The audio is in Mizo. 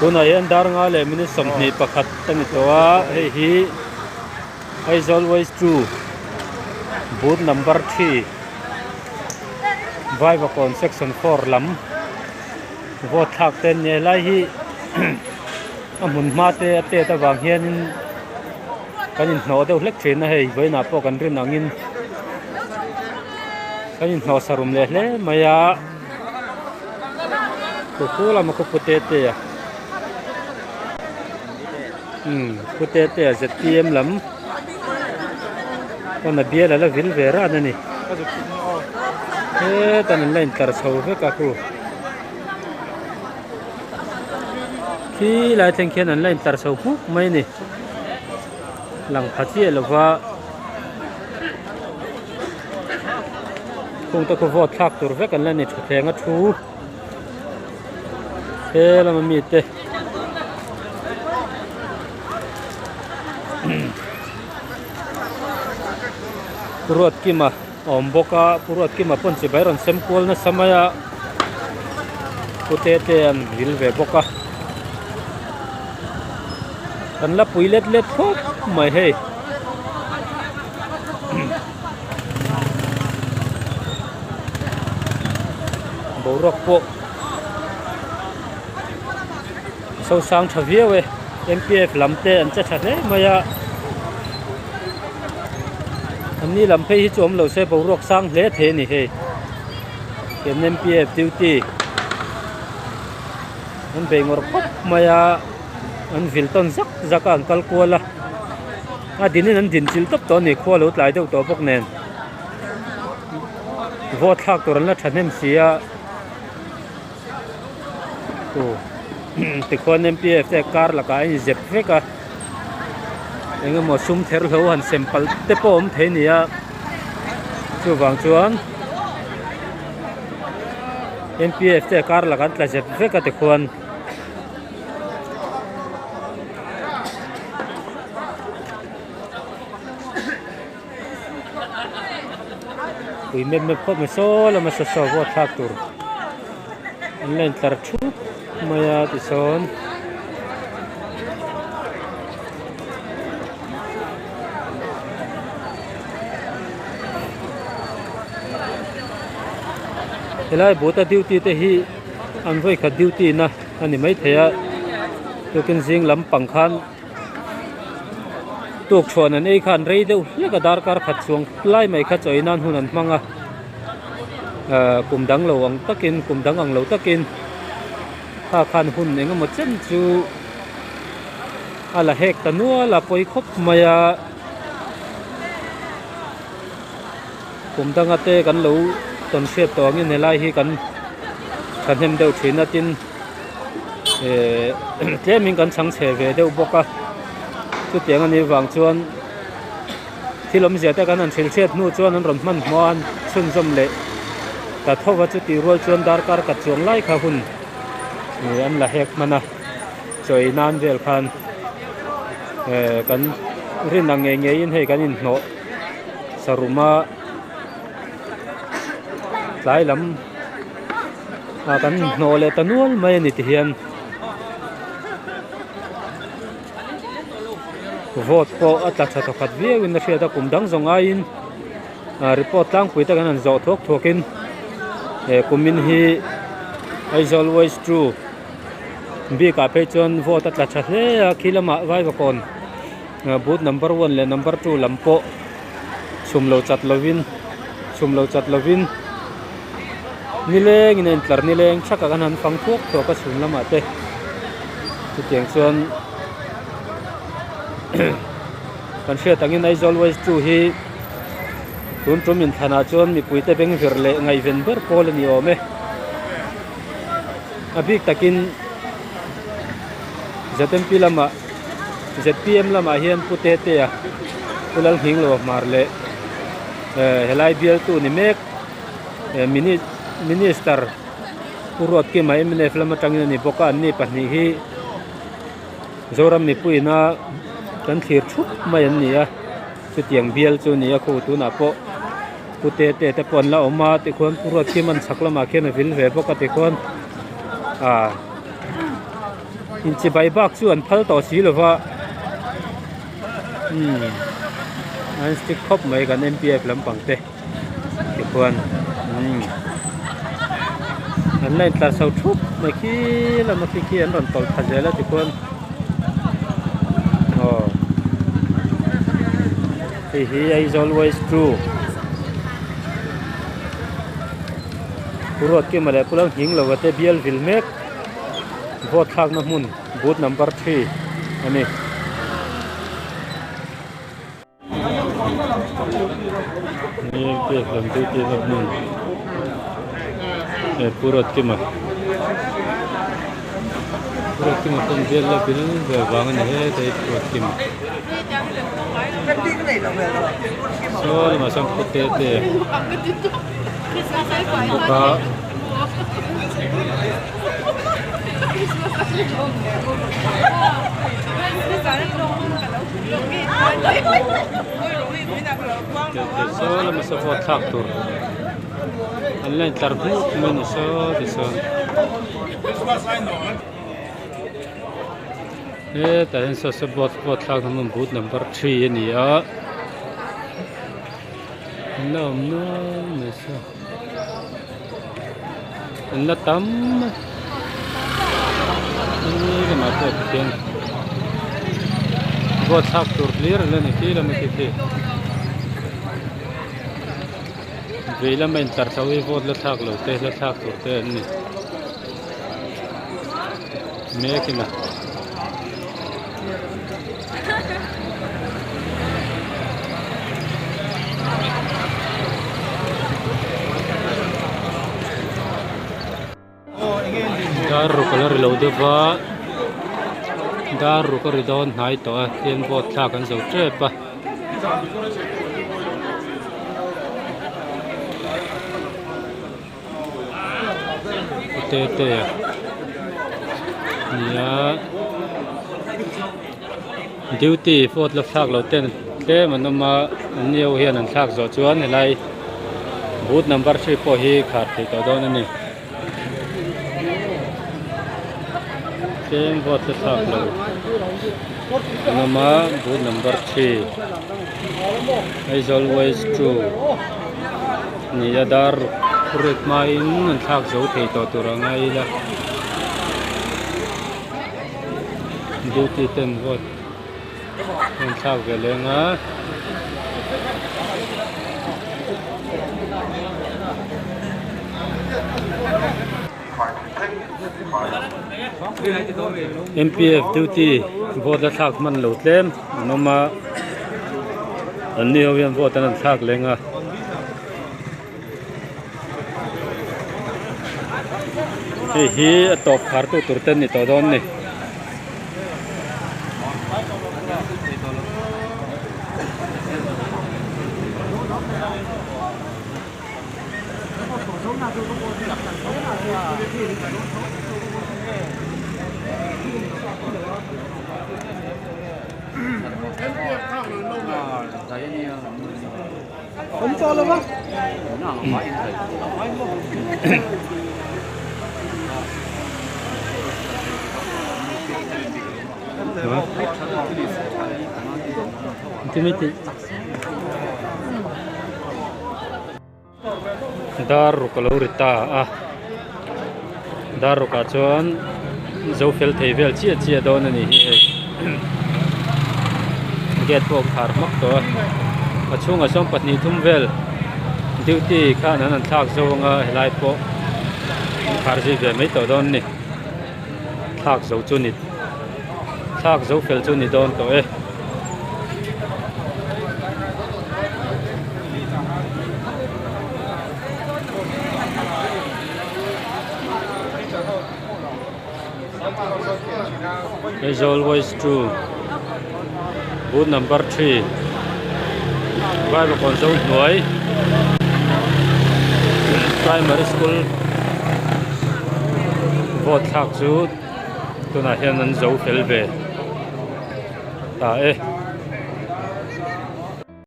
Tunah hian dar nga leh minute 21 a ni tawh a, hei hi Aizawl West 2 booth number 3 Vaivakawn section 4 lam vote thlak te an ni a, helai hi a hmun hma te a tet avang hianin kan inhnawh deuh hlek thin a hei vawiinah pawh kan rin angin kan inhnawh sarum leh hle mai a. Khu khu lama khu pu te te a umm pu te te a zpm lam pawn a bial a la vil ve ran a ni hetan an la intlar chho vek a khu khi lai thleng khian an la intlar chho hmuk mai a ni lang pha chiah lova. Khung te khu vote thlak tur vek an la ni thutthleng a thu he lama mi te Pu Ruatkima a awm bawk a Pu Ruatkima pawn chibai rawn sem kual nasa mai a Pu Tete an vil ve bawk a kan la pui let let khawp mai hei. Boruak pawh a sosang tha viau e M P F lam te an che tha hle mai a an ni lam phei hi chu awm lo se boruak sang hle thei a ni hei kan M P F duty an bei ngawr khawp mai a an vil tawn zak zak a an kal kual a. A dinin an din chilh tawp tawh a ni khua lo tlai deuh tawh bawk nen vote thlak tur an la thahnem si a aw tikhuan M P F te kar lakah a inzep vek a eng emaw sum ther hlo han sem palh te pawh a awm thei a ni a chuvang chuan M P F te kar lakah an tla zep vek a tikhuan. Pui mep mep khawp mai saw lama saw saw vote thlak tur an la intlar thup mai a tisawn helai boot a duty te hi an vawikhat duty na a ni maithei a tukin zing lampang khan tuk chhuan an ei khan rei deuh hlek a darkar khat chuang lai mai kha chawi nan hun an hmang a ahh kum dang lo ang takin kum dang ang lo takin kha khan hun eng emaw chen chu a la hek ta nual a pawi khawp mai a kum danga te kan lo tawn hriat tawh angin helai hi kan thahnem deuh thin a tin eh tlemin kan chhang chhe ve deuh bawk a chutiang anih vang chuan thil awmzia te kan han hrilh hriat hnu chuan an rawn hmanhmawh a an chhunzawm leh ta tho va chutih rual chuan darkar khat chuang lai kha hun ih an la hek hman a chawi nan vel khan eh kan rin ang ngei ngeiin hei kan inhnawh saruma tlai lam ah kan hnawh leh ta nual mai a ni ti hian vote pawh a tla tha thawkhat viau in a hriat a kum dang zawng aiin ah report tlangpui te kan han zawh thuak thuak in he kumin hi Aizawl West 2 bik ah phei chuan vote a tla tha hle a khi lamah Vaivakawn booth number 1 leh number 2 lam pawh chhum lo chat lovin chhum lo chat lovin nilengin a intlar nileng thak a kan han fang thuak thuak a chhun lamah te chutiang chuan kan hriat angin Aizawl West 2 hi tun tum inthlanah chuan mipui te beng vir leh ngaihven ber pawl a ni awm e a bik takin Z_M_P lamah Z_P_M lamah hian Pu Tetea Pu Lalhminglo Hmar leh eh helai bialtu ni mek eh mini minister Pu Ruatkima M_N_F lam atangin a ni bawk a an ni pahnih hi Zoram mipuiina kan thlir thup mai an ni a chutiang bial chu a ni a khu tunah pawh Pu Tetea te pawh an la awm a tikhuan Pu Ruatkima'n chhak lamah khian a vil ve bawk a tikhuan ah. Inchibai bak chu an phal tawh si lova umm an strict khawp mai kan M_P_F lampang te tikhuan umm an la intlar chho thup mai khi lama khi khi an rawn tawlh thla zel a tikhuan aw hei hi Aizawl West 2 Pu Ruatkima leh Pu Lalnghingloa te bial vil mek. Vote thlakna hmun booth number 3 a ni. Pek lam duty na hmun he Pu Ruatkima Pu Ruatkima pawn bial la bil ve vang a ni heta hi Pu Ruatkima saw lamah sawn Pu Tete a awm bawk a. Saw lama saw pawh thlak tur an la intlar hmuk mai a ni saw tichuan hetah hian saw saw board pawh thlak na hmun booth number 3 a ni a an la awm nual mai saw. An la tam a ni lamah pawh tikhian vote thlak tur hlir an la ni khi lama khi khi vei lama intlar chho hi vote la thlak lo te la thlak tur te an ni mek in a. Dar ruk a la ri lo deuh va dar ruk a ri dawn hnai tawh a tin vote thlak an zo tep a. Tete a nia duty vote la thlak lo ten tlem an awm a an ni ho hian an thlak zawh chuan helai booth number 3 pawh hi khar thei tawh dawn a ni tlem vote la thlak lo an awm a booth number 3 Aizawl west 2. Ni a dar ruk hmain an thlak zo thei tawh tur a ngai ila duty ten vote an thlak ve leng a. M_P_F duty vote la thlak hman lo tlem an awm a an ni ho hian vote an rawn thlak leng a. Hei hi a tawp khar tu tur te an ni tawh dawn a ni. Dar ruk a lo ri ta a dar ruk ah chuan zo fel thei vel chiah chiah dawn a ni hi hei gate pawh a khar hmak tawh a a chhungah sawn pahnih thum vel duty khan an han thlak zo anga helai pawh an khar zui ve mai tawh dawn a ni thlak zo chu ni thlak zo fel chu ni dawn tawh e. Aizawl West 2 Booth number 3 Vaivakawn zo hnuai Primary School vote thlak chu tunah hian an zo fel ve ta e.